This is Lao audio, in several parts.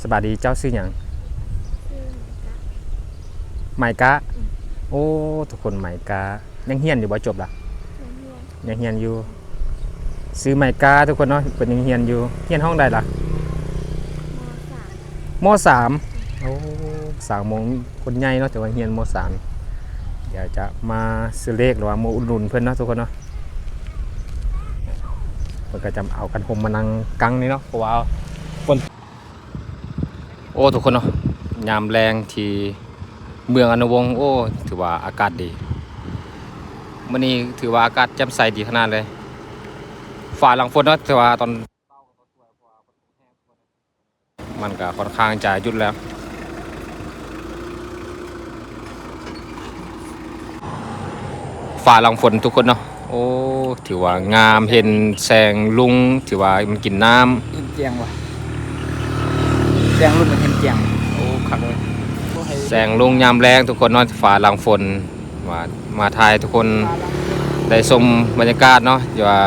ສະບາຍດີ ເຈົ້າຊື່ຫຍັງ? ຊື່ໄມກະ ໄມກະ. ອືມ ໂອ້ ທຸກຄົນ ໄມກະ ຍັງຮຽນຢູ່ບໍ່? ຈົບລະ? ຍັງຮຽນ ຍັງຮຽນຢູ່. ຊື່ໄມກາ ທຸກຄົນເນາະ ເພິ່ນຍັງຮຽນຢູ່. ຮຽນຫ້ອງໃດລະ? ມໍສາມ ມໍສາມ. ໂອ້ ສາວມົ້ງຄົນໃຫຍ່ເນາະ ແຕ່ວ່າຮຽນມໍສາມ. ດຽວຈະມາຊື້ເລກ ຫຼືວ່າມາອຸດໜູນເພິ່ນເນາະ ທຸກຄົນເນາະ. ເພິ່ນກໍຈະເອົາຄັນຮົ່ມມານັ່ງກາງນີ້ເນາະ ເພາະວ່າຝົນ ໂອ້ ທຸກຄົນເນາະ ຍາມແລງທີ່ເມືອງອະນຸວົງ ໂອ້ ຖືວ່າອາກາດດີ. ມື້ນີ້ຖືວ່າອາກາດແຈ່ມໃສດີຂະໜາດເລີຍ. ຟ້າຫຼັງຝົນເນາະ ແຕ່ວ່າຕອນ ມັນກໍຂ້ອນຂ້າງຈະຢຸດແລ້ວ. ຟ້າຫຼັງຝົນທຸກຄົນເນາະ. ໂອ້ ຖືວ່າງາມ ເຫັນແສງລຸງ ຖືວ່າມັນກິນນ້ຳ. ເຫັນແຈ້ງວ່າ ແສງລຸງມັນເຫັນແຈ້ງ. ໂອ້ ຄັກເລີຍ ໂອ້ ໃຫ້ແສງລຸງຍາມແລງທຸກຄົນເນາະ ຟ້າຫຼັງຝົນ. ວ່າມາຖ່າຍໃຫ້ທຸກຄົນໄດ້ຊົມບັນຍາກາດເນາະ ທີ່ວ່າ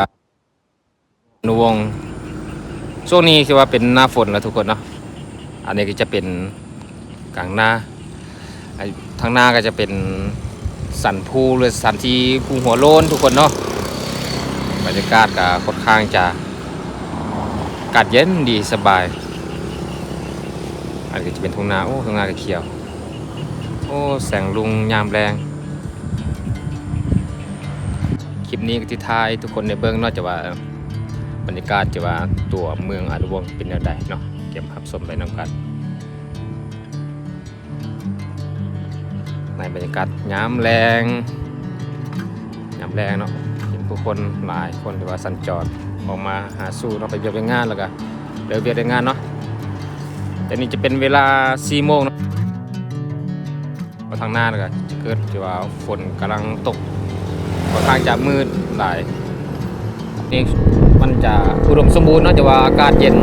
ອະນຸວົງ. ຊ່ວງນີ້ຄືວ່າເປັນໜ້າຝົນແລ້ວທຸກຄົນເນາະ. ອັນນີ້ກໍຈະເປັນກາງນາ ທາງໜ້າກໍຈະເປັນສັນພູ ຫຼືສັນທີ່ພູຫົວໂລ້ນທຸກຄົນເນາະ. ບັນຍາກາດກໍຂ້ອນຂ້າງຈະ ອາກາດເຢັນດີສະບາຍ. ອັນນີ້ກໍຈະເປັນທົ່ງນາ ໂອ້ ທົ່ງນາກໍຂຽວ. ໂອ້ ແສງລຸງຍາມແລງ. ຄລິບນີ້ກໍຊິຖ່າຍໃຫ້ທຸກຄົນໄດ້ເບິ່ງເນາະ ຈະວ່າບັນຍາກາດ ຈະວ່າຕົວເມືອງອະນຸວົງເປັນແນວໃດເນາະ ກຽມຮັບຊົມໄປນຳກັນ ໃນບັນຍາກາດຍາມແລງ. ຍາມແລງເນາະ ເຫັນຜູ້ຄົນຫຼາຍຄົນທີ່ວ່າສັນຈອນອອກມາຫາສູ່ເນາະ ໄປວຽກໄປງານ ແລ້ວກະເລີກວຽກເລີກງານເນາະ. ແຕ່ນີ້ຈະເປັນເວລາສີ່ໂມງເນາະ ວ່າທາງໜ້າແລ້ວກະຈະເກີດທີ່ວ່າຝົນກຳລັງຕົກ ຂ້ອນຂ້າງຈະມືດຫຼາຍ. ນີ້ມັນຈະອຸດົມສົມບູນເນາະ ແຕ່ວ່າອາກາດເຢັນ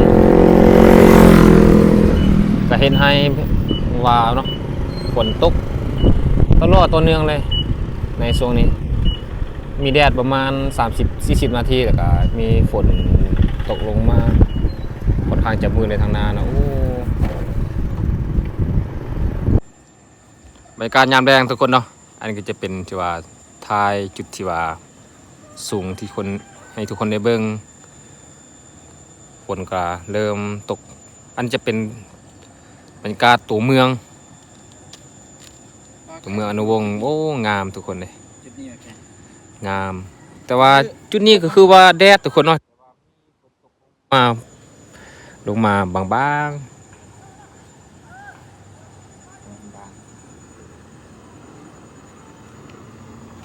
ກະເຮັດໃຫ້ວ່າເນາະ ຝົນຕົກຕະຫຼອດຕໍ່ເນື່ອງເລີຍໃນຊ່ວງນີ້. ມີແດດປະມານສາມສິບສີ່ສິບນາທີ ແລ້ວກະມີຝົນຕົກລົງມາ ຂ້ອນຂ້າງຈະມືດໃນທາງໜ້າເນາະ. ໂອ້ ບັນຍາກາດຍາມແລງທຸກຄົນເນາະ. ອັນນີ້ກໍຈະເປັນທີ່ວ່າຖ່າຍຈຸດທີ່ວ່າສູງທີ່ຄົນ ໃຫ້ທຸກຄົນໄດ້ເບິ່ງ. ຝົນກໍເລີ່ມຕົກ. ອັນນີ້ຈະເປັນບັນຍາກາດຕົວເມືອງ ຕົວເມືອງອະນຸວົງ. ໂອ້ ງາມທຸກຄົນເດ້ ຈຸດນີ້ ໂອເຄ ງາມ. ແຕ່ວ່າຈຸດນີ້ກໍຄືວ່າແດດທຸກຄົນເນາະ ມາ ລົງມາບາງໆ.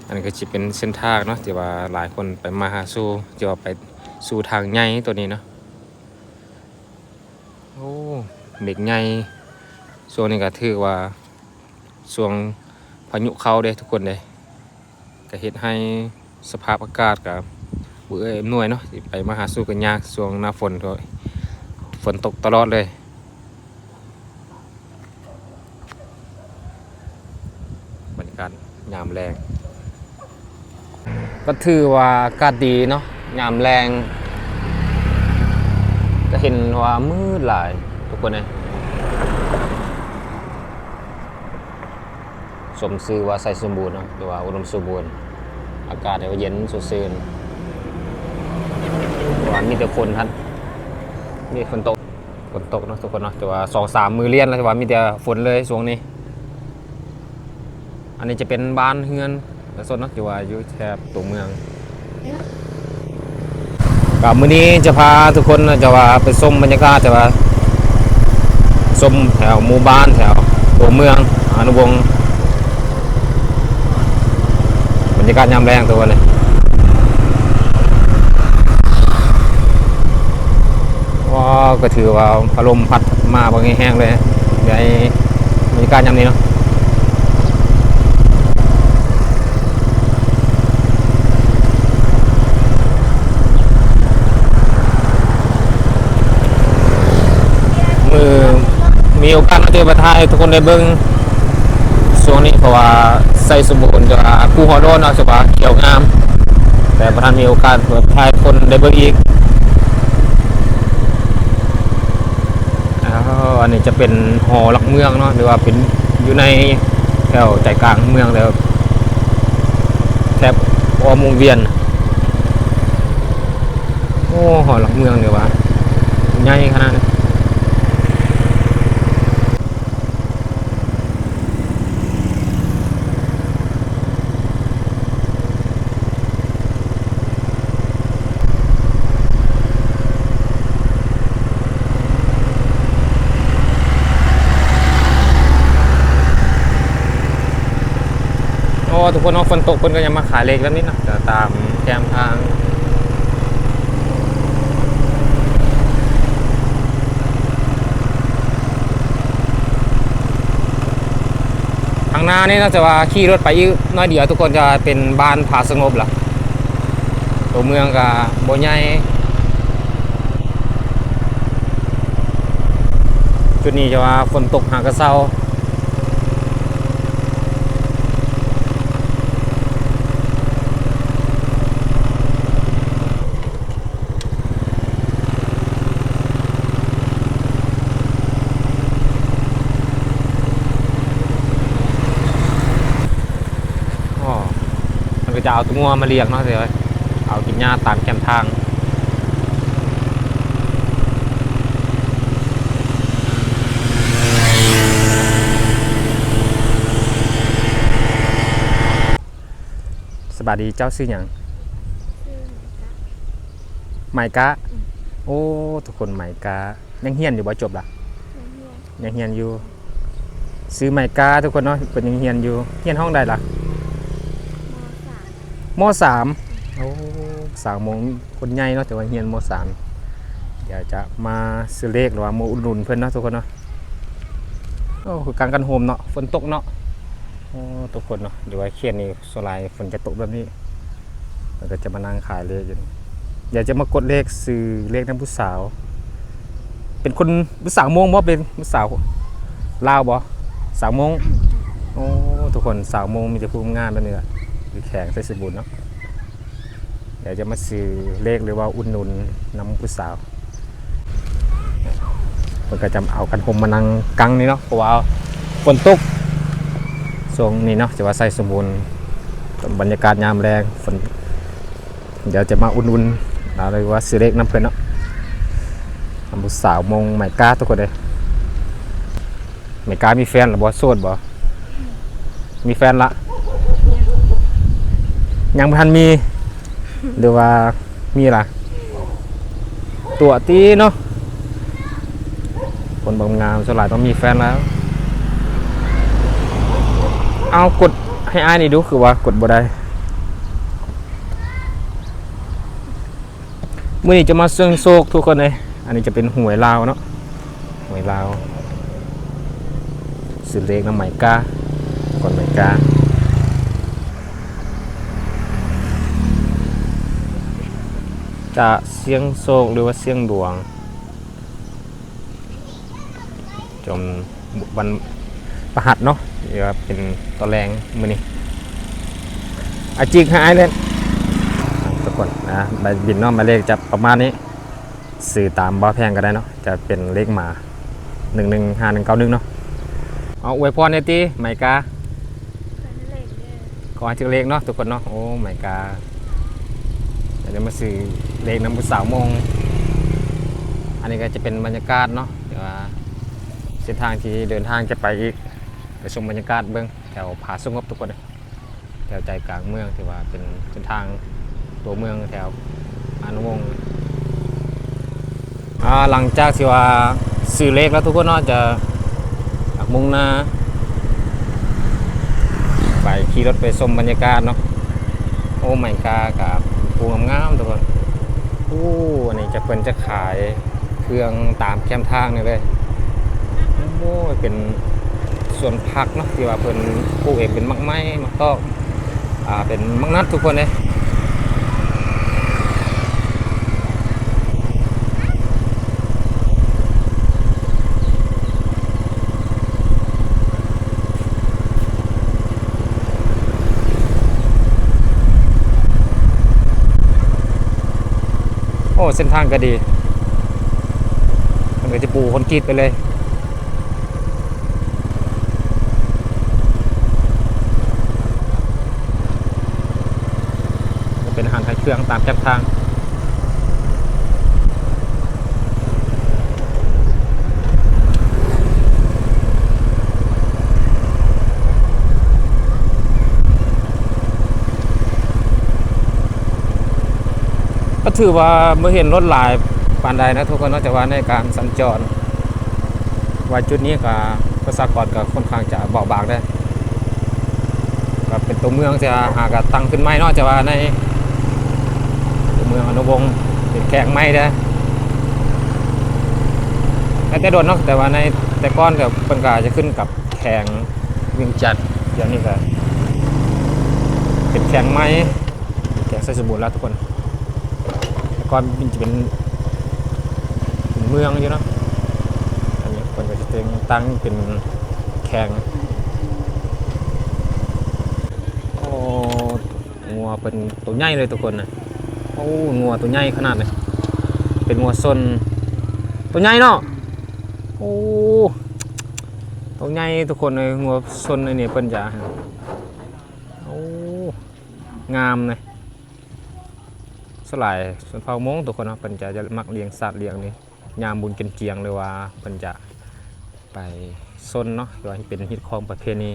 ອັນນີ້ກໍຊິເປັນເສັ້ນທາງເນາະ ທີ່ວ່າຫຼາຍຄົນໄປມາຫາສູ່ ທີ່ວ່າໄປສູ່ທາງໃຫຍ່ຕົວນີ້ເນາະ. ໂອ້ ເມັກໃຫຍ່. ຊ່ວງນີ້ກໍຖືກວ່າຊ່ວງພາຍຸເຂົ້າເດ້ທຸກຄົນເດ້ ກໍເຮັດໃຫ້ສະພາບອາກາດກໍບໍ່ເອື້ອອຳນວຍເນາະ ຊິໄປມາຫາສູ່ກໍຍາກ. ຊ່ວງໜ້າຝົນກໍຝົນຕົກຕະຫຼອດເລີຍ. ບັນຍາກາດຍາມແລງ ກໍຖືວ່າອາກາດດີເນາະ ຍາມແລງ ກໍເຫັນວ່າມືດຫຼາຍທຸກຄົນເອີຍ. ສົມຊື່ວ່າໄຊສົມບູນເນາະ ຫຼືວ່າອຸດົມສົມບູນ. ອາກາດກໍເຢັນສົດຊື່ນ ແຕ່ວ່າມີແຕ່ຝົນຫັ້ນ ມີຝົນຕົກ ຝົນຕົກເນາະທຸກຄົນເນາະ. ແຕ່ວ່າສອງສາມມື້ລຽນແລ້ວ ແຕ່ວ່າມີແຕ່ຝົນເລີຍຊ່ວງນີ້. ອັນນີ້ຈະເປັນບ້ານເຮືອນປະຊາຊົນເນາະ ທີ່ວ່າຢູ່ແຖບຕົວເມືອງ. ກໍມື້ນີ້ຈະພາທຸກຄົນຈະວ່າໄປຊົມບັນຍາກາດ ຈະວ່າຊົມແຖວໝູ່ບ້ານ ແຖວຕົວເມືອງອະນຸວົງ. ບັນຍາກາດຍາມແລງຕົວນີ້ ວ້າວ ກໍຖືວ່າອາລົມພັດມາບັກແຮງເລີຍ ໃນບັນຍາກາດຍາມນີ້ເນາະ. ມື້ ມີໂອກາດມາເຈີມາຖ່າຍໃຫ້ທຸກຄົນໄດ້ເບິ່ງຊ່ວງນີ້ ເພາະວ່າໄຊສົມບູນຈະພູຫົວໂລ້ນເນາະ ຈະວ່າຂຽວງາມ ແຕ່ບໍ່ທັນມີໂອກາດມາຖ່າຍໃຫ້ຄົນໄດ້ເບິ່ງອີກ. ອ້າວ ອັນນີ້ຈະເປັນຫໍຫຼັກເມືອງເນາະ ຫຼືວ່າເປັນຢູ່ໃນແຖວໃຈກາງເມືອງ ແຖວ ແຖວອ້ອມວົງວຽນ. ໂອ້ ຫໍຫຼັກເມືອງນີ້ວ່າໃຫຍ່ຂະໜາດນີ້. ໂອ້ ທຸກຄົນເນາະ ຝົນຕົກເພິ່ນກໍຍັງມາຂາຍເລກແບບນີ້ເນາະ ຕາມແຄມທາງ. ທາງໜ້ານີ້ເນາະ ແຕ່ວ່າຂີ່ລົດໄປອີກໜ້ອຍດຽວ ທຸກຄົນ ຈະເປັນບ້ານຜາສະຫງົບລະ. ຕົວເມືອງກະບໍ່ໃຫຍ່ ຈຸດນີ້ຈະວ່າຝົນຕົກຫາກະເຊົາ. ອໍ ມັນກໍຈະເອົາຕົວງົວມາລ້ຽງເນາະ ເອົາກິນຫຍ້າຕາມແຄມທາງ. ສະບາຍດີ ເຈົ້າຊື່ຫຍັງ? ຊື່ໄມກາ. ໄມກາ? ອືມ. ໂອ້ ທຸກຄົນ ໄມກາ ຍັງຮຽນຢູ່ບໍ່? ຈົບລະ? ຍັງຮຽນ. ຍັງຮຽນຢູ່. ຊື່ໄມກາ ທຸກຄົນເນາະ ເພິ່ນຍັງຮຽນຢູ່. ຮຽນຫ້ອງໃດລະ? ມໍສາມ. ມໍສາມ. ໂອ້ ສາວມົ້ງຄົນໃຫຍ່ເນາະ ແຕ່ວ່າຮຽນມໍສາມ. ດຽວຈະມາຊື້ເລກ ຫຼືວ່າມາອຸດໜູນເພິ່ນເນາະ ທຸກຄົນເນາະ. ໂອ້ ຄືກາງກັນໂຮມເນາະ ຝົນຕົກເນາະ. ໂອ້ ທຸກຄົນເນາະ ຢູ່ວ່າເຂດນີ້ສ່ວນຫຼາຍຝົນຈະຕົກແບບນີ້ ແລ້ວກໍຈະມານັ່ງຂາຍເລກຢູ່ນີ້. ດຽວຈະມາກົດເລກ ຊື້ເລກນຳຜູ້ສາວ. ເປັນຄົນ ຜູ້ສາວມົ້ງບໍ່? ເປັນຜູ້ສາວລາວບໍ່? ສາວມົ້ງ. ໂອ້ ທຸກຄົນ ສາວມົ້ງມີແຕ່ຜູ້ງາມໆແບບນີ້ລະ ຢູ່ແຂວງໄຊສົມບູນເນາະ. ດຽວຈະມາຊື້ເລກ ຫຼືວ່າອຸດໜູນນຳຜູ້ສາວ. ເພິ່ນກໍຈະເອົາກັນໂຮມມານັ່ງກາງນີ້ເນາະ ເພາະວ່າຝົນຕົກຊ່ວງນີ້ເນາະ ຈະວ່າໄຊສົມບູນ ບັນຍາກາດຍາມແລງ ຝົນ ດຽວຈະມາອຸດໜູນ ຫຼືວ່າຊື້ເລກນຳເພິ່ນເນາະ ນຳຜູ້ສາວມົ້ງໄມກາ ທຸກຄົນເອີຍ. ໄມກາມີແຟນແລ້ວບໍ່? ໂສດບໍ່? ມີແຟນລະ? ຍັງບໍ່ທັນມີ ຫຼືວ່າມີລະ? ຕົວະຕິເນາະ ຄົນງາມໆສ່ວນຫຼາຍຕ້ອງມີແຟນແລ້ວ. ເອົາ ກົດໃຫ້ອ້າຍນີ້ດູ ຄືວ່າກົດບໍ່ໄດ້. ມື້ນີ້ຈະມາສ່ຽງໂຊກ ທຸກຄົນເອີຍ. ອັນນີ້ຈະເປັນຫວຍລາວເນາະ ຫວຍລາວ ຊື້ເລກນຳໄມກາ ກ່ອນໄມກາ ຈະສ່ຽງໂຊກ ຫຼືວ່າສ່ຽງດວງ. ຈອມ ວັນພະຫັດເນາະ ເປັນຕອນແລງມື້ນີ້. ອາຈິກໃຫ້ອ້າຍເລີຍ ທຸກຄົນນະ ໃບບິນເນາະ ໝາຍເລກຈະປະມານນີ້ ຊື້ຕາມບ່າວແພງກໍໄດ້ເນາະ ຈະເປັນເລກໝາ ໜຶ່ງໜຶ່ງຫ້າໜຶ່ງເກົ້າໜຶ່ງເນາະ. ເອົາ ອວຍພອນແດ່ຕິ ໄມກາ. ຂໍໃຫ້ຖືກເລກເນາະ ທຸກຄົນເນາະ. ໂອ້ ໄມກາ ດຽວມາຊື້ເລກນຳຜູ້ສາວມົ້ງ. ອັນນີ້ກໍຈະເປັນບັນຍາກາດເນາະ ແຕ່ວ່າເສັ້ນທາງທີ່ເດີນທາງຈະໄປອີກ ໄປຊົມບັນຍາກາດເບິ່ງແຖວຜາສະຫງົບ ທຸກຄົນເອີຍ. ແຖວໃຈກາງເມືອງ ຖືວ່າເປັນເສັ້ນທາງຕົວເມືອງແຖວອານຸວົງ. ອ່າ ຫຼັງຈາກທີ່ວ່າຊື້ເລກແລ້ວ ທຸກຄົນເນາະ ຈະມຸ່ງໜ້າໄປຂີ່ລົດໄປຊົມບັນຍາກາດເນາະ. ໂອ້ ໄມກາກະພູງາມໆ ທຸກຄົນ. ໂອ້ ອັນນີ້ຈະ ເພິ່ນຈະຂາຍເຄື່ອງຕາມແຄມທາງນີ້ເລີຍ. ໂອ້ ເປັນສວນຜັກເນາະ ທີ່ວ່າເພິ່ນປູກເອງ ເປັນໝາກໄມ້ ໝາກຕອກ ອ່າ ເປັນໝາກນັດ ທຸກຄົນເອີຍ. ໂອ້ ເສັ້ນທາງກໍດີ ເພິ່ນກໍຈະປູຄອນກຣີດໄປເລີຍ. ໃຫ້ເຄື່ອງຕາມແຄມທາງ. ກໍຖືວ່າບໍ່ເຫັນລົດຫຼາຍປານໃດນະທຸກຄົນເນາະ, ແຕ່ວ່າໃນການສັນຈອນ ວ່າຈຸດນີ້ກໍປະຊາກອນກໍຄ່ອນຂ້າງຈະເບົາບາງເດ້. ກໍເປັນຕົວເມືອງທີ່ຫາກໍຕັ້ງຂຶ້ນໃໝ່ເນາະ, ແຕ່ວ່າໃນຕົວເມືອງອະນຸວົງເປັນແຂວງໃໝ່ເດ້. ແຕ່ ແຕ່ດົນເນາະ, ແຕ່ວ່າໃນແຕ່ກ່ອນກໍເພິ່ນກໍອາດຈະຂຶ້ນກັບແຂວງວຽງຈັນ, ດຽວນີ້ກໍເປັນແຂວງໃໝ່ ແຂວງໄຊສົມບູນແລ້ວທຸກຄົນ. ແຕ່ກ່ອນມັນຈະເປັນ ເປັນເມືອງຢູ່ເນາະ, ອັນນີ້ເພິ່ນກໍຈະແຕ່ງຕັ້ງເປັນແຂວງ. ໂອ້ ງົວເພິ່ນໂຕໃຫຍ່ເລີຍທຸກຄົນນະ. ໂອ້ ງົວໂຕໃຫຍ່ຂະໜາດເລີຍ, ເປັນງົວຊົນ ໂຕໃຫຍ່ເນາະ. ໂອ້ ໂຕໃຫຍ່ທຸກຄົນເອີຍ, ງົວຊົນອັນນີ້ເພິ່ນຈະ ໂອ້ ງາມເລີຍ. ສ່ວນຫຼາຍຊົນເຜົ່າມົ້ງທຸກຄົນເນາະ, ເພິ່ນຈະ ຈະມັກລ້ຽງສັດລ້ຽງນີ້ ຍາມບຸນກິນຈຽງ ຫຼືວ່າເພິ່ນຈະໄປຊົນເນາະ, ຫຼືວ່າເປັນຮີດຄອງປະເພນີ.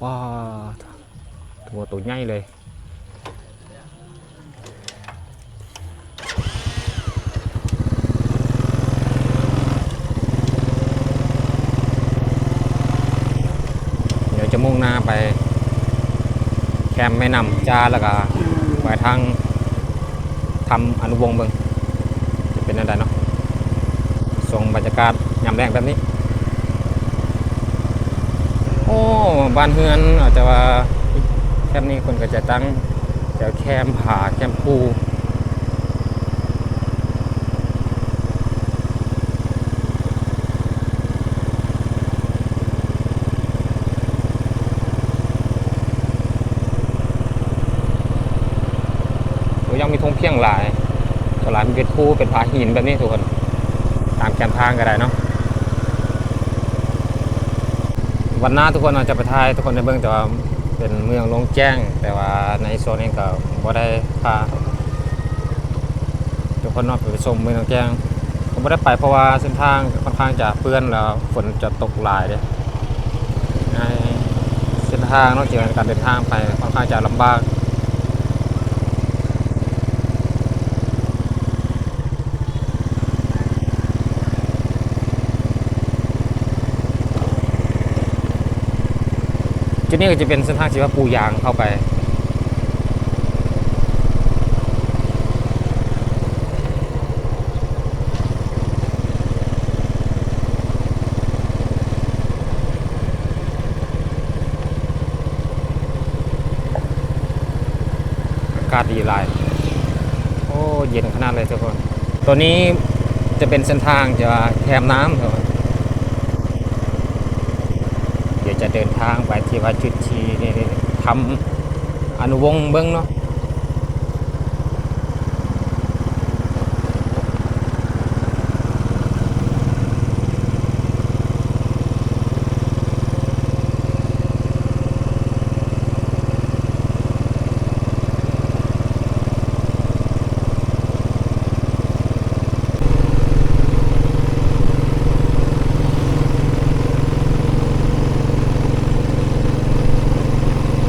ວ້າ ໂຕ ໂຕໃຫຍ່ເລີຍ. ດຽວຈະມຸ່ງໜ້າໄປແຄມແມ່ນ້ຳຈາ ແລ້ວກະໄປທາງຖ້ຳອະນຸວົງເບິ່ງ ຈະເປັນແນວໃດເນາະ, ຊ່ວງບັນຍາກາດຍາມແລງແບບນີ້. ໂອ້ ບ້ານເຮືອນ ອາດຈະວ່າແຄມນີ້ເພິ່ນກໍຈະຕັ້ງ ແຖວແຄມຜາແຄມພູ. ໂອ້ ຍັງມີທົ່ງພຽງຫຼາຍ, ສ່ວນຫຼາຍມັນເປັນພູ ເປັນຜາຫີນແບບນີ້ທຸກຄົນ, ຕາມແຄມທາງກໍໄດ້ເນາະ. ວັນໜ້າທຸກຄົນອາດຈະໄປຖ່າຍໃຫ້ທຸກຄົນໄດ້ເບິ່ງ, ແຕ່ວ່າເປັນເມືອງໂລ່ງແຈ້ງ, ແຕ່ວ່າໃນຊ່ວງນີ້ກໍບໍ່ໄດ້ພາທຸກຄົນເນາະໄປຊົມເມືອງໂລ່ງແຈ້ງ. ກໍບໍ່ໄດ້ໄປ ເພາະວ່າເສັ້ນທາງຂ້ອນຂ້າງຈະເປື້ອນ ແລ້ວຝົນຈະຕົກຫຼາຍເດ້. ໃນເສັ້ນທາງເນາະ ທີ່ວ່າການເດີນທາງໄປຂ້ອນຂ້າງຈະລຳບາກ. ຈຸດນີ້ກໍຈະເປັນເສັ້ນທາງທີ່ວ່າປູຢາງເຂົ້າໄປ. ອາກາດດີຫຼາຍ. ໂອ້ ເຢັນຂະໜາດເລີຍທຸກຄົນ. ໂຕນີ້ຈະເປັນເສັ້ນທາງທີ່ວ່າແຄມນ້ຳ. ດຽວຈະເດີນທາງໄປທີ່ວ່າຈຸດທີ່ຖ້ຳອະນຸວົງເບິ່ງເນາະ.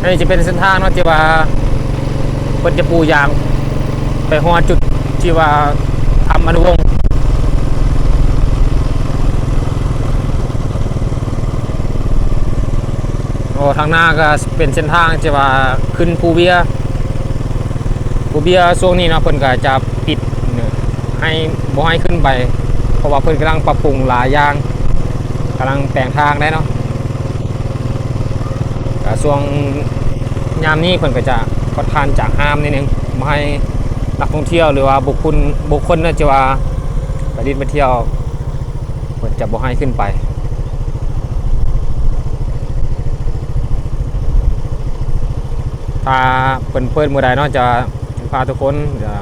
ອັນນີ້ຈະເປັນເສັ້ນທາງເນາະ ທີ່ວ່າເພິ່ນຈະປູຢາງໄປຮອດຈຸດທີ່ວ່າຖ້ຳອະນຸວົງ. ໂອ້ ທາງໜ້າກໍເປັນເສັ້ນທາງທີ່ວ່າຂຶ້ນພູເບ້ຍ. ພູເບ້ຍຊ່ວງນີ້ເນາະ ເພິ່ນກໍຈະປິດໃຫ້ ບໍ່ໃຫ້ຂຶ້ນໄປ ເພາະວ່າເພິ່ນກຳລັງປັບປຸງຫຼາຍຢ່າງ, ກຳລັງແປງທາງໄດ້ເນາະ. ກໍຊ່ວງຍາມນີ້ເພິ່ນກໍຈະຄ່ອນຂ້າງຈະຫ້າມນິດໜຶ່ງ, ບໍ່ໃຫ້ນັກທ່ອງທ່ຽວ ຫຼືວ່າບຸກຄົນ ບຸກຄົນທີ່ວ່າໄປຫຼິ້ນໄປທ່ຽວ ເພິ່ນຈະບໍ່ໃຫ້ຂຶ້ນໄປ. ຖ້າເພິ່ນເປີດມື້ໃດເນາະ ຈະພາທຸກຄົນ ຈະ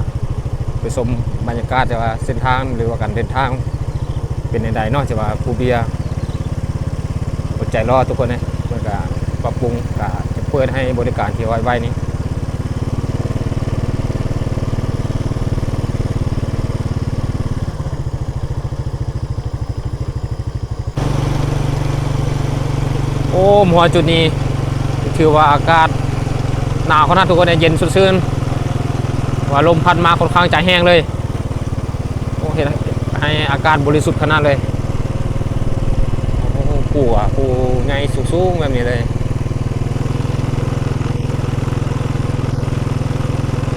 ໄປຊົມບັນຍາກາດ ແຕ່ວ່າເສັ້ນທາງ ຫຼືວ່າການເດີນທາງເປັນແນວໃດເນາະ ທີ່ວ່າພູເບ້ຍ. ອົດໃຈລໍທຸກຄົນເດ້, ເພິ່ນກະປັບປຸງ ກະຈະເປີດໃຫ້ບໍລິການທີ່ໄວໆນີ້. ໂອ້ ມາຮອດຈຸດນີ້ຖືວ່າອາກາດໜາວຂະໜາດ ທຸກຄົນ ເຢັນສົດຊື່ນ ວ່າລົມພັດມາຄ່ອນຂ້າງຈະແຮງເລີຍ. ໂອ້ ເຮັດໃຫ້ອາກາດບໍລິສຸດຂະໜາດເລີຍ. ໂອ້ ພູ ພູໃຫຍ່ສູງໆແບບນີ້ເລີຍ.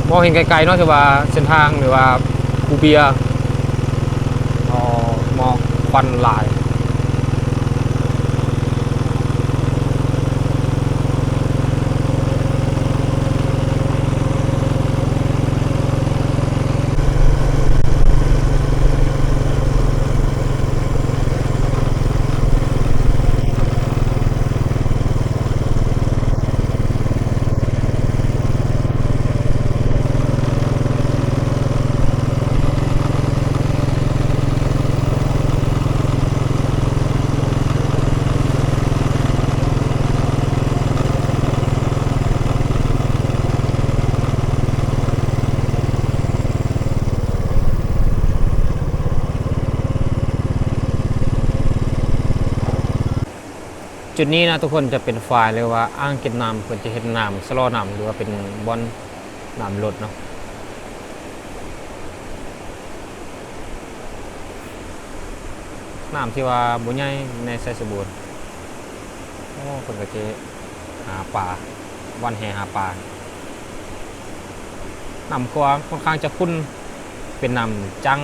ມອງເຫັນໄກໆເນາະ ຖືວ່າເສັ້ນທາງ ຫຼືວ່າພູເບຍ ອໍ ໝອກຄວັນຫຼາຍ. ຈຸດນີ້ນະທຸກຄົນ ຈະເປັນຝາຍ ຫຼືວ່າອ່າງເກັບນ້ຳ ເພິ່ນຈະເຮັດນ້ຳ ຊະລໍນ້ຳ ຫຼືວ່າເປັນບ່ອນນ້ຳລົດເນາະ. ນ້ຳທີ່ວ່າບໍ່ໃຫຍ່ໃນໄຊສົມບູນ. ໂອ້ ເພິ່ນກໍຈະຫາປາ ຫວ່ານແຫຫາປາ. ນ້ຳກໍວ່າຄ່ອນຂ້າງຈະຂຸ້ນ ເປັນນ້ຳຈັງ.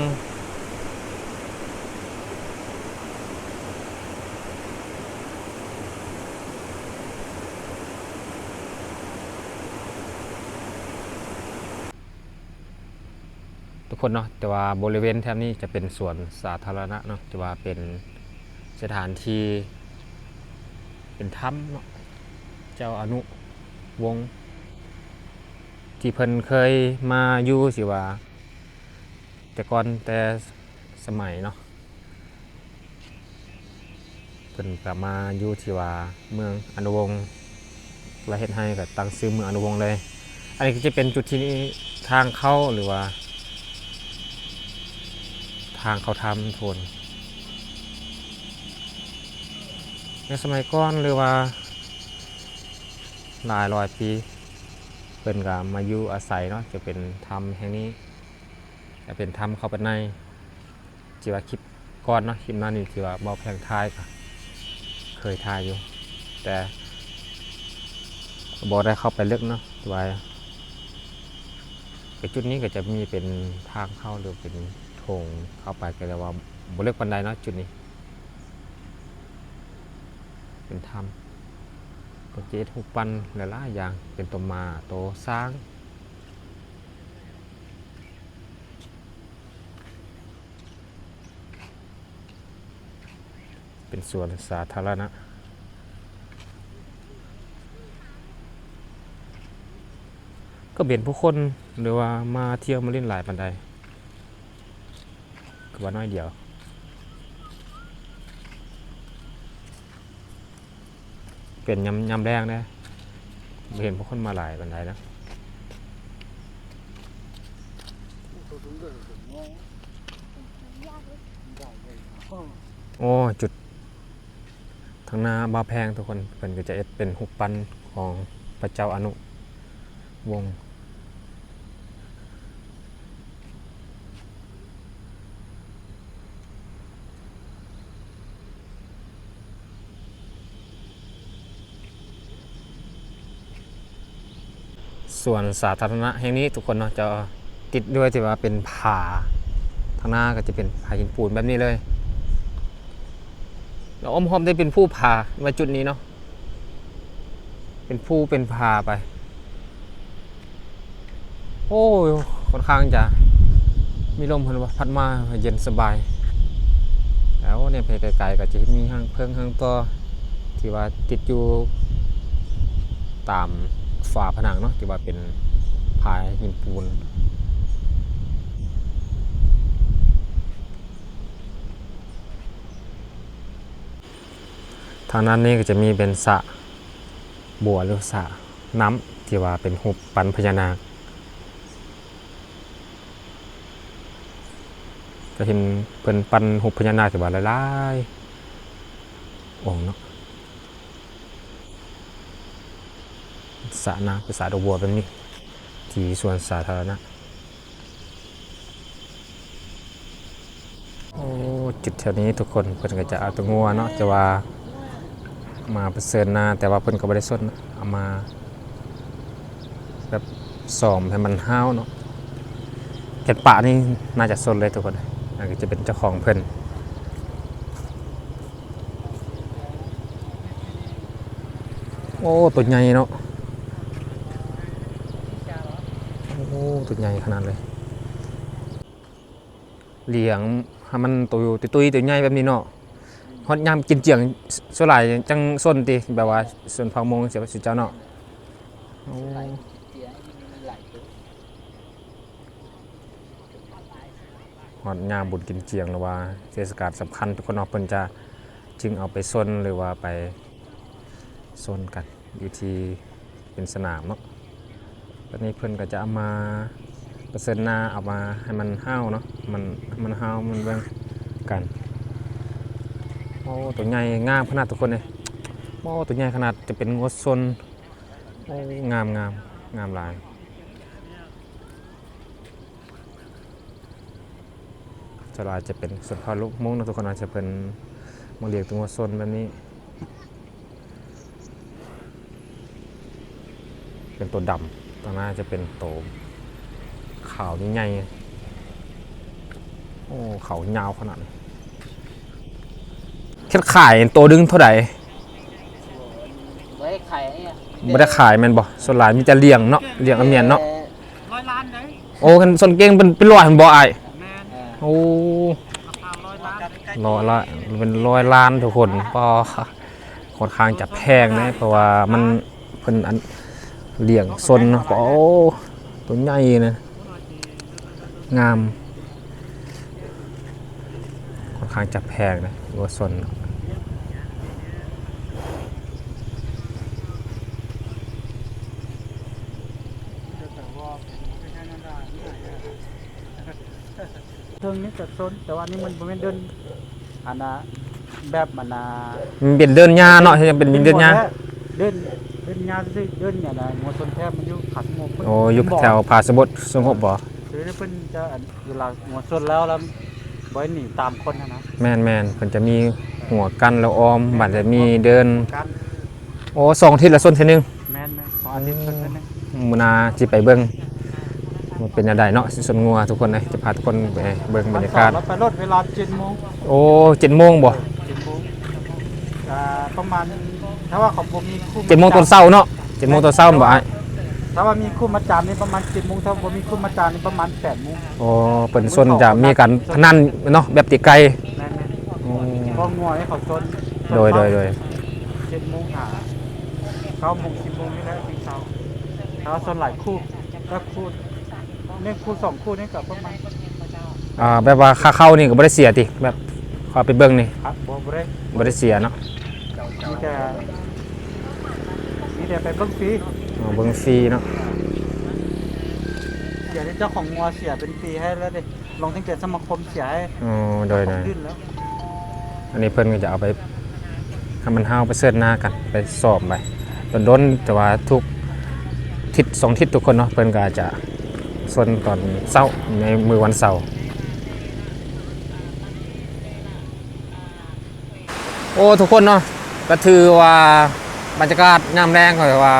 ທຸກຄົນເນາະ ແຕ່ວ່າບໍລິເວນແຖບນີ້ຈະເປັນສວນສາທາລະນະເນາະ ທີ່ວ່າເປັນສະຖານທີ່ ເປັນຖ້ຳເນາະ ເຈົ້າອະນຸວົງ ທີ່ເພິ່ນເຄີຍມາຢູ່ ຊິວ່າ ແຕ່ກ່ອນແຕ່ສະໄໝເນາະ ເພິ່ນກໍມາຢູ່ທີ່ວ່າເມືອງອະນຸວົງ ແລະ ເຮັດໃຫ້ກໍຕັ້ງຊື່ເມືອງອະນຸວົງເລີຍ. ອັນນີ້ກໍຈະເປັນຈຸດທີ່ທາງເຂົ້າ ຫຼືວ່າທາງເຂົ້າຖ້ຳໂທນ. ໃນສະໄໝກ່ອນ ຫຼືວ່າຫຼາຍຮ້ອຍປີ ເພິ່ນກໍມາຢູ່ອາໄສເນາະ ຈະເປັນຖ້ຳແຫ່ງນີ້ ຈະເປັນຖ້ຳເຂົ້າໄປໃນ ທີ່ວ່າຄລິບກ່ອນເນາະ ຄລິບໜ້ານີ້ທີ່ວ່າເບົາແພງຖ່າຍ ກໍເຄີຍຖ່າຍຢູ່ ແຕ່ບໍ່ໄດ້ເຂົ້າໄປເລິກເນາະ ແຕ່ວ່າໄປຈຸດນີ້ກໍຈະມີເປັນທາງເຂົ້າ ຫຼືເປັນໂຖງເຂົ້າໄປ ກໍເລີຍວ່າບໍ່ເລິກປານໃດເນາະ ຈຸດນີ້ເປັນຖ້ຳ ເພິ່ນຈະເຮັດຮູບປັ້ນຫຼາຍໆຢ່າງ ເປັນໂຕມ້າ ໂຕຊ້າງ. ເປັນສວນສາທາລະນະ ກໍເປັນຜູ້ຄົນ ຫຼືວ່າມາທ່ຽວມາຫຼິ້ນຫຼາຍປານໃດ ຄືວ່າໜ້ອຍດຽວ. ເປັນຍາມ ຍາມແລງເດ້ ບໍ່ເຫັນຜູ້ຄົນມາຫຼາຍປານໃດນະ. ໂອ້ ຈຸດທາງໜ້າບ່າວແພງທຸກຄົນ ເພິ່ນກໍຈະເຮັດເປັນຮູບປັ້ນຂອງພະເຈົ້າອະນຸວົງ. ສວນສາທາລະນະແຫ່ງນີ້ທຸກຄົນເນາະ ຈະຕິດດ້ວຍທີ່ວ່າເປັນຜາ ທາງໜ້າກໍຈະເປັນຜາຫີນປູນແບບນີ້ເລີຍ ແລ້ວອ້ອມຮອບໄດ້ເປັນພູຜາ ວ່າຈຸດນີ້ເນາະ ເປັນພູເປັນຜາໄປ. ໂອ້ຍ ຄ່ອນຂ້າງຈະມີລົມ ເພິ່ນວ່າ ພັດມາເຢັນສະບາຍ. ແລ້ວແນມໄປໄກໆ ກໍຈະມີຮັງເຜິ້ງຮັງຕໍ່ ທີ່ວ່າຕິດຢູ່ຕາມຝາຜະໜັງເນາະ ທີ່ວ່າເປັນຜາຫີນປູນ. ທາງດ້ານນີ້ກໍຈະມີເປັນສະບົວ ຫຼືສະນ້ຳ ທີ່ວ່າເປັນຮູບປັ້ນພະຍານາກ ກໍເຫັນເພິ່ນປັ້ນຮູບພະຍານາກທີ່ວ່າຫຼາຍໆອົງເນາະ. ສະນ້ຳ ເປັນສະດອກບົວແບບນີ້ ທີ່ສວນສາທາລະນະ. ໂອ້ ຈຸດແຖວນີ້ທຸກຄົນ ເພິ່ນກໍຈະເອົາແຕ່ງົວເນາະ ແຕ່ວ່າມາປະເຊີນນາ ແຕ່ວ່າເພິ່ນກໍບໍ່ໄດ້ຊົນ ເອົາມາແບບຊ້ອມໃຫ້ມັນຫ້າວເນາະ. ແຄດປະນີ້ໜ້າຈະຊົນເລີຍທຸກຄົນ. ອັນນີ້ຈະເປັນເຈົ້າຂອງເພິ່ນ. ໂອ້ ຕົວໃຫຍ່ເນາະ. ໂອ້ ຕົວໃຫຍ່ຂະໜາດເລີຍ. ລ້ຽງໃຫ້ມັນໂຕຕຸ້ຍໆ ໂຕໃຫຍ່ແບບນີ້ເນາະ. ຮອດຍາມກິນຈຽງ ສ- ສ່ວນຫຼາຍຈັ່ງຊົນຕິ ແບບວ່າຊົນເຜົ່າມົ້ງ ຊິເຈົ້າເນາະ. ໂອ້ ຮອດຍາມບຸນກິນຈຽງ ຫຼືວ່າເທດສະການສຳຄັນ ທຸກຄົນເນາະ ເພິ່ນຈະຈຶ່ງເອົາໄປຊົນ ຫຼືວ່າໄປຊົນກັນຢູ່ທີ່ເປັນສະໜາມເນາະ. ບາດນີ້ເພິ່ນກໍຈະເອົາມາປະເຊີນນາ ເອົາມາໃຫ້ມັນຫ້າວເນາະ ມັນ ໃຫ້ມັນຫ້າວ ມັນແບ່ງກັນ. ໂອ້ ຕົວໃຫຍ່ງາມຂະໜາດທຸກຄົນເອີຍ. ໂອ້ ຕົວໃຫຍ່ຂະໜາດ ຈະເປັນງົວຊົນ. ໂອ້ ງາມໆ ງາມຫຼາຍ. ສ່ວນຫຼາຍຈະເປັນຊົນເຜົ່າມົ້ງເນາະທຸກຄົນ ອາດຈະເພິ່ນມາລ້ຽງແຕ່ງົວຊົນແບບນີ້. ເປັນໂຕດຳ ຕາງໜ້າຈະເປັນໂຕຂາວໃຫຍ່ໆ. ໂອ້ ເຂົາຍາວຂະໜາດນີ້. ເຮັດຂາຍໂຕໜຶ່ງເທົ່າໃດ? ບໍ່ໄດ້ຂາຍ ບໍ່ໄດ້ຂາຍແມ່ນບໍ່? ສ່ວນຫຼາຍມີແຕ່ລ້ຽງເນາະ ລ້ຽງອາມຽນເນາະ. ຮ້ອຍລ້ານເດ້. ໂອ້ ຄັນຊົນເກັ່ງເປັນ ເປັນຮ້ອຍຫັ້ນບໍ່ອ້າຍ? ແມ່ນ. ໂອ້ ລາຄາຮ້ອຍລ້ານ ຮ້ອຍລ້ານ ເປັນຮ້ອຍລ້ານທຸກຄົນ. ປໍ ຂ້ອນຂ້າງຈະແພງເດ້ ເພາະວ່າມັນ ເພິ່ນອັນ ລ້ຽງຊົນເນາະ. ໂອ້ ໂຕໃຫຍ່ນະ ງາມ. ຂ້ອນຂ້າງຈະແພງເດ້ ງົວຊົນ. ເທິງນີ້ກໍຊົນ ແຕ່ວ່ານີ້ມັນບໍ່ແມ່ນເດີ່ນ ອັນນ່າ ແບບ ອັນນ່າ ມັນເປັນເດີ່ນຫຍ້າເນາະ ເຮັດຫຍັງເປັນເດີ່ນຫຍ້າ. ເດີ່ນ ເດີ່ນຫຍ້າຊື່ໆ ເດີ່ນຫຍ້ານະ. ງົວຊົນແທ້ມັນຢູ່ຜາສະໝົກພຸ້ນ. ໂອ້ ຢູ່ແຖວຜາສະໝົກ ສະໝົກບໍ່? ຄືເພິ່ນຈະ ອັນ ເວລາງົວຊົນແລ້ວ ແລ້ວບໍ່ໃຫ້ໜີຕາມຄົນຫັ້ນນະ. ແມ່ນໆ ເພິ່ນຈະມີຮົ້ວກັ້ນລະອ້ອມ ບາດຈະມີເດີ່ນ ໂອ້ ສອງອາທິດລະຊົນເທື່ອໜຶ່ງ. ແມ່ນໆ ສອງອາທິດຊົນເທື່ອໜຶ່ງ. ມື້ໜ້າຊິໄປເບິ່ງວ່າເປັນແນວໃດເນາະ ຊິຊົນງົວທຸກຄົນເອີຍ. ຈະພາທຸກຄົນໄປເບິ່ງບັນຍາກາດ. ວັນເສົາເຮົາໄປໂລດ ເວລາເຈັດໂມງ. ໂອ້ ເຈັດໂມງບໍ່? ເຈັດໂມງ ກະປະມານ ຖ້າວ່າເຂົາບໍ່ມີຄູ່ ເຈັດໂມງຕອນເຊົ້າເນາະ. ເຈັດໂມງຕອນເຊົ້າບໍ່ອ້າຍ? ຖ້າວ່າມີຄູ່ມາຈາມນີ້ປະມານເຈັດໂມງ ຖ້າບໍ່ມີຄູ່ມາຈາມນີ້ປະມານແປດໂມງ. ໂອ້ ເພິ່ນຊົນຈະມີການພະນັນເນາະ ແບບຕີໄກ່. ແມ່ນໆ ໂອ້ ເພາະງົວໃຫ້ເຂົາຊົນ. ໂດຍໆໆ ເຈັດໂມງຫາເກົ້າໂມງ ສິບໂມງນີ້ແຫຼະທີ່ເຊົ້າ. ແຕ່ວ່າສ່ວນຫຼາຍຄູ່ ແຕ່ຄູ່ ໜຶ່ງຄູ່ສອງຄູ່ນີ້ກໍປະມານ ອ່າ ແບບວ່າຄ່າເຂົ້ານີ້ກໍບໍ່ໄດ້ເສຍຕິ? ແບບຂ້ອຍໄປເບິ່ງນີ້ ບໍ່ ບໍ່ໄດ້ ບໍ່ໄດ້ເສຍເນາະ. ມີແຕ່ ມີແຕ່ໄປເບິ່ງຟຣີ. ອໍ ເບິ່ງຟຣີເນາະ. ເສຍ ເຈົ້າຂອງງົວເສຍເປັນຟຣີໃຫ້ແລ້ວເດ້. ລົງທະບຽນສະມາຄົມເສຍໃຫ້. ອໍ ໂດຍໆ ເຂົາເອົາຄືນແລ້ວ. ອັນນີ້ເພິ່ນກໍຈະເອົາໄປ ໃຫ້ມັນຫ້າວໄປເຊີນນາກັນ ໄປຊ້ອມໄປດົນໆ ແຕ່ວ່າທຸກທິດສອງທິດທຸກຄົນເນາະ ເພິ່ນກໍອາດຈະຊົນຕອນເຊົ້າໃນມື້ວັນເສົາ. ໂອ້ ທຸກຄົນເນາະ ກໍຖືວ່າບັນຍາກາດຍາມແລງ ກໍຖືວ່າ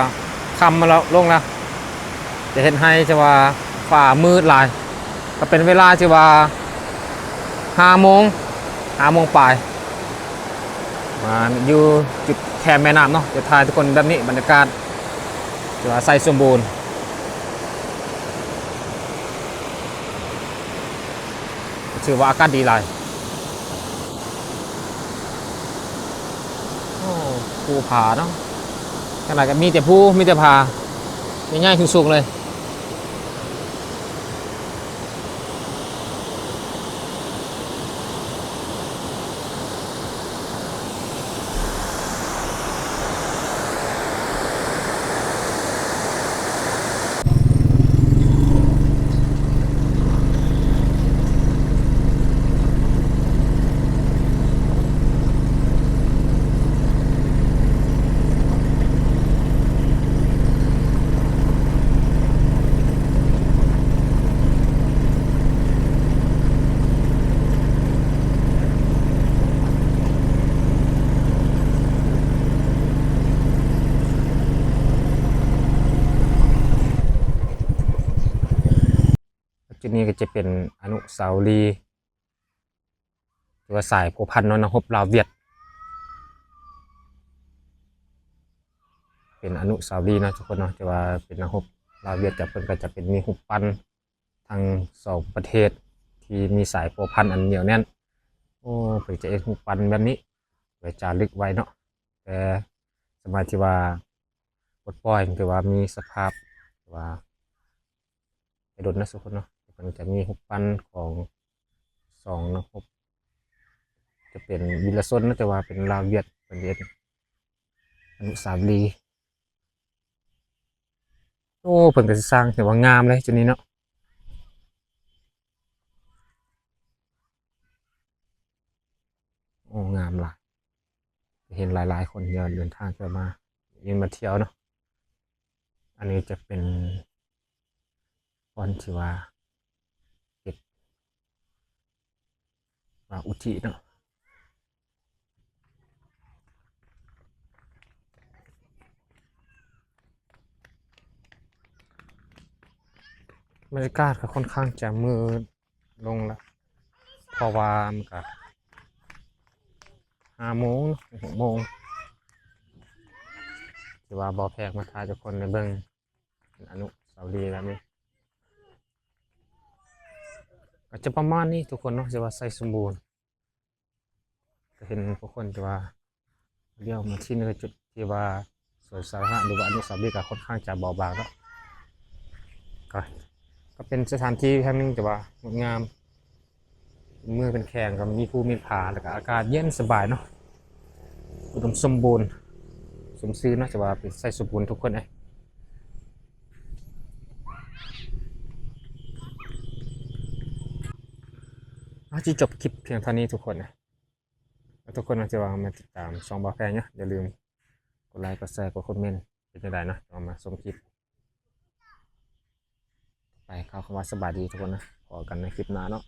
ຄ່ຳມາແລ້ວ ລົງແລ້ວ ຈະເຮັດໃຫ້ ຈະວ່າຟ້າມືດຫຼາຍ. ກໍເປັນເວລາທີ່ວ່າຫ້າໂມງ ຫ້າໂມງປາຍ ມາຢູ່ຈຸດແຄມແມ່ນ້ຳເນາະ ຈະຖ່າຍທຸກຄົນແບບນີ້ ບັນຍາກາດ ຖືວ່າໃສສົມບູນ ຖືວ່າອາກາດດີຫຼາຍ. ໂອ້ ພູຜາເນາະ ທາງໃດກໍມີແຕ່ພູ ມີແຕ່ຜາ ໃຫຍ່ໆ ສູງໆ ເລີຍ. ນີ້ກໍຈະເປັນອະນຸສາວະລີ ຫຼືວ່າສາຍພົວພັນເນາະ ນັກຮົບລາວຫວຽດ ເປັນອະນຸສາວະລີເນາະທຸກຄົນເນາະ ທີ່ວ່າເປັນນັກຮົບລາວຫວຽດ ກັບເພິ່ນກໍຈະເປັນມີຮູບປັ້ນທັງສອງປະເທດທີ່ມີສາຍພົວພັນອັນໜຽວແໜ້ນ. ໂອ້ ເພິ່ນຈະເຮັດຮູບປັ້ນແບບນີ້ໄວ້ຈາລຶກໄວ້ເນາະ ແຕ່ສະໄໝທີ່ວ່າປົດປ່ອຍ ຖືວ່າມີສະພາບ ຖືວ່າ ໄປດົນນະທຸກຄົນເນາະ ເພິ່ນຈະມີຮູບປັ້ນຂອງສອງນັກຮົບ ຈະເປັນວິລະຊົນນະ ແຕ່ວ່າເປັນລາວຫວຽດ ເພິ່ນເຮັດອະນຸສາວະລີ. ໂອ້ ເພິ່ນກໍຊິສ້າງ ຖືວ່າງາມເລີຍຈຸດນີ້ເນາະ. ໂອ້ ງາມຫຼາຍ ເຫັນຫຼາຍໆຄົນເດີນທາງເຂົ້າມາ ເດີນມາທ່ຽວເນາະ. ອັນນີ້ຈະເປັນບ່ອນທີ່ວ່າເກັບ ວ່າອຸທິເນາະ. ບັນຍາກາດກໍຄ່ອນຂ້າງຈະມືດລົງລະ ເພາະວ່າມັນກະຫ້າໂມງ ຫົກໂມງ ທີ່ວ່າບໍ່ແພກມາພາທຸກຄົນໄດ້ເບິ່ງ ເປັນອະນຸສາວະລີແບບນີ້ ກໍຈະປະມານນີ້ທຸກຄົນເນາະ ທີ່ວ່າໄຊສົມບູນ ກໍເຫັນຜູ້ຄົນທີ່ວ່າ ດຽວມາທີ່ນີ້ກໍຈຸດທີ່ວ່າສວນສາທາລະນະ ຫຼືວ່າອະນຸສາວະລີ ກໍຄ່ອນຂ້າງຈະເບົາບາງເນາະ ກໍ ກໍເປັນສະຖານທີ່ແຫ່ງໜຶ່ງທີ່ວ່າງົດງາມ ເປັນເມືອງເປັນແຂວງ ກໍມີພູມີຜາ ແລ້ວກໍອາກາດເຢັນສະບາຍເນາະ ອຸດົມສົມບູນ ສົມຊື່ເນາະ ຈະວ່າເປັນໄຊສົມບູນທຸກຄົນເອີຍ. ອາ ຊິຈົບຄລິບພຽງເທົ່ານີ້ທຸກຄົນເອີຍ. ທຸກຄົນທີ່ວ່າມາຕິດຕາມຊ່ອງບ່າວແພງເນາະ ຢ່າລືມກົດໄລ ກົດແຊ ກົດຄອມເມັນ ເປັນຈັ່ງໃດເນາະ ເຮົາມາຊົມຄລິບຕໍ່ໄປ. ກ່າວຄຳວ່າສະບາຍດີທຸກຄົນເນາະ ພໍ້ກັນໃນຄລິບໜ້າເນາະ.